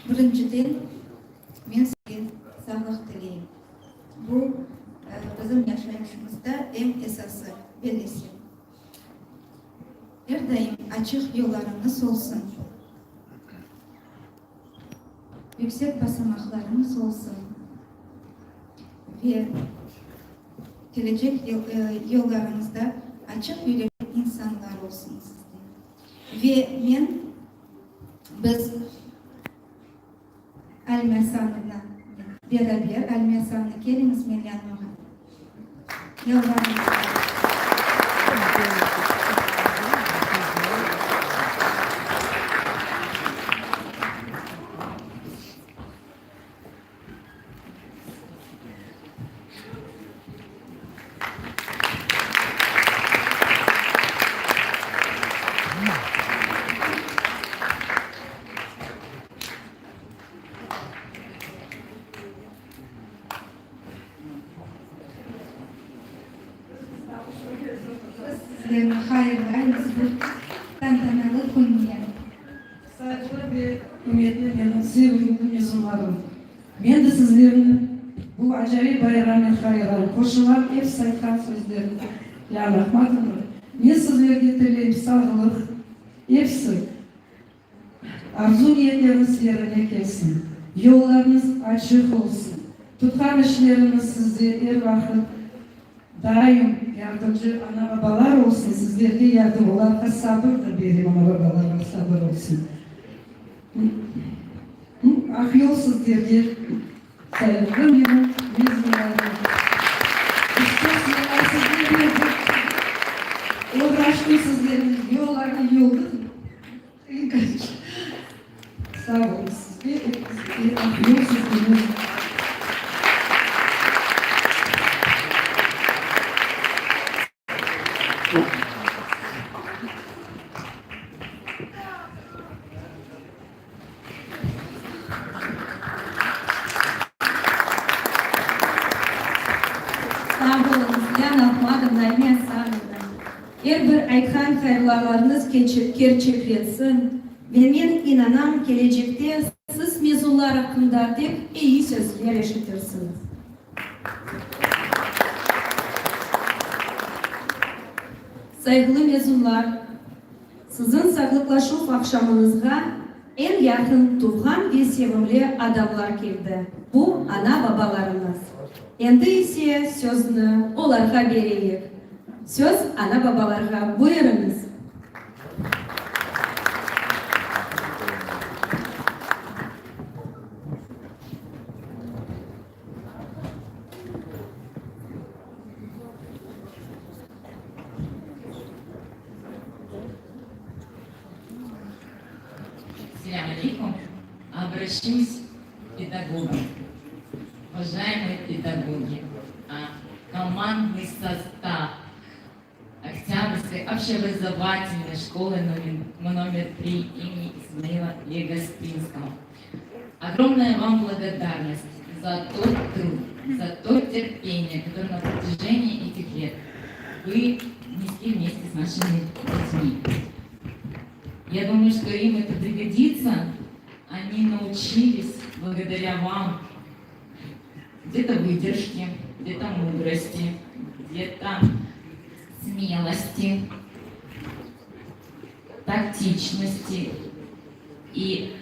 Birinciden, men sizge sağlıq tileyim. Bu, bizim yaşayışımızda eñ esası, bellesem. Er daim açıq yollarıñız olsun, yüksek basamaqlarıñız olsun ve kelecek yollarıñızda açıq yürekli insanlar olsun sizde. Ve men, biz Alime Asanovna beraber, Alime Asanovna, keliñiz men yanıma, yalvarırım. Biz sizlerni hayırlaymız bu tantanalı künnen. Sayğılı ve ürmetli menim sevimli mezunlarım! Men de sizlerni bu acayip bayramnen hayırlayım. Qoşulam episi aytqan sözlerni, Lâle Ahmatovna, men sizlerge tileyim sağlıq, episi arzu-niyetleriñiz yerine kelsin, yollarıñız açıq olsun, tutqan işleriñiz sizde er vaqıt daim yardımcı ana-babalar olsun, sizlerge yardım, olarğa sabır da berem, ana-babalarğa sabır olsun. Aq yol sizlerge, sayğılı menim mezunlarım. Biz çoq yıllar sizge berdik, oğraştım sizlernen, yollarnı yoldıq. Sağ oluñ sizge, epimizge aq yol sizge mezunlarım. Sağ oluñız, Liana Ahmadovna, Almiya Asanovna. Er bir aytqan hayırlavlarıñız kerçeklensin ve men inanam, kelecekte siz mezunlar aqqında tek eyi sözler eşitirsiñiz. Sayğılı mezunlar, siziñ sağlıqlaşuv aqşamıñızğa eñ yaqın tuvğan ve sevimli adamlar keldi, bu ana-babalarıñız. Endi ise sözni olarğa bereyik. Söz ana-babalarğa, buyurıñız. Selâm aleykum. Обращусь к педагогам. Уважаемые педагоги, командный состав Октябрьской общеобразовательной школы номер три имени Исмаила Легоспинского. Огромная вам благодарность за тот труд, за то терпение, которое на протяжении этих лет вы несли вместе с нашими детьми. Я думаю, что им это пригодится. Они научились благодаря вам где-то выдержки, где-то мудрости, где-то смелости, тактичности. И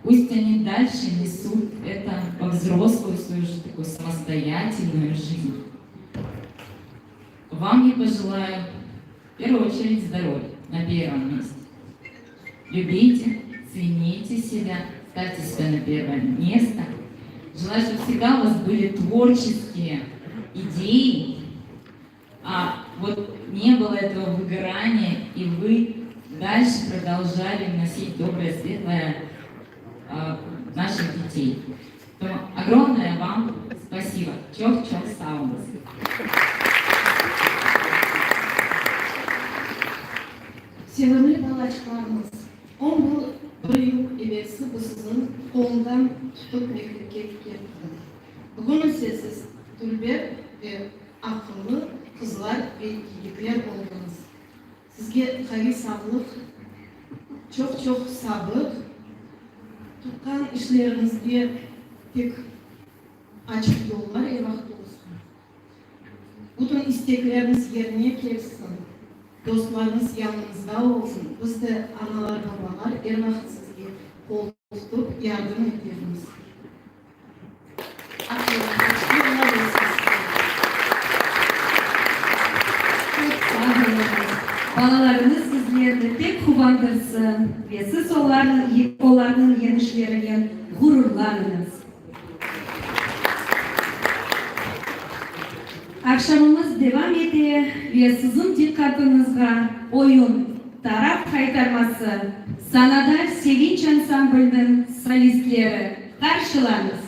пусть они дальше несут это во взрослую свою уже такую самостоятельную жизнь. Вам я пожелаю в первую очередь здоровья на первом месте. Любите, цените себя, ставьте себя на первое место. Желаю, чтобы всегда у вас были творческие идеи, а вот не было этого выгорания, и вы дальше продолжали вносить доброе, светлое э, наших детей. Поэтому огромное вам спасибо. Чох-чох саумас. Sevimli balaçıqlarımız, on bir yıl evelsi biz siziñ qolundan tutıp mektepke kettik. Bugün ise siz dülber ve aqıllı qızlar ve yigitler oldıñız. Sizge qaviy sağlıq, çoq-çoq sabır. Tutqan işleriñizge tek açıq yollar er vaqıt olsun. Bütün istekleriñiz yerine kelsin. Dostlarıñız yanıñızda olsun. Biz de, analar, babalar, er vaqıt sizge qol tutıp, yardım etermiz. Açıq yollar olsun sizge. Çoq sağ oluñız. Balalarıñız sizlerni pek quvandırsın ve siz olarnıñ yeñişlerinen ğururlanıñız. Aqşamımız devam ete ve siziñ diqqatıñızğa oyun Taraf haytarması sanada Sevinç ansamblniñ solistleri. Qarşılañız!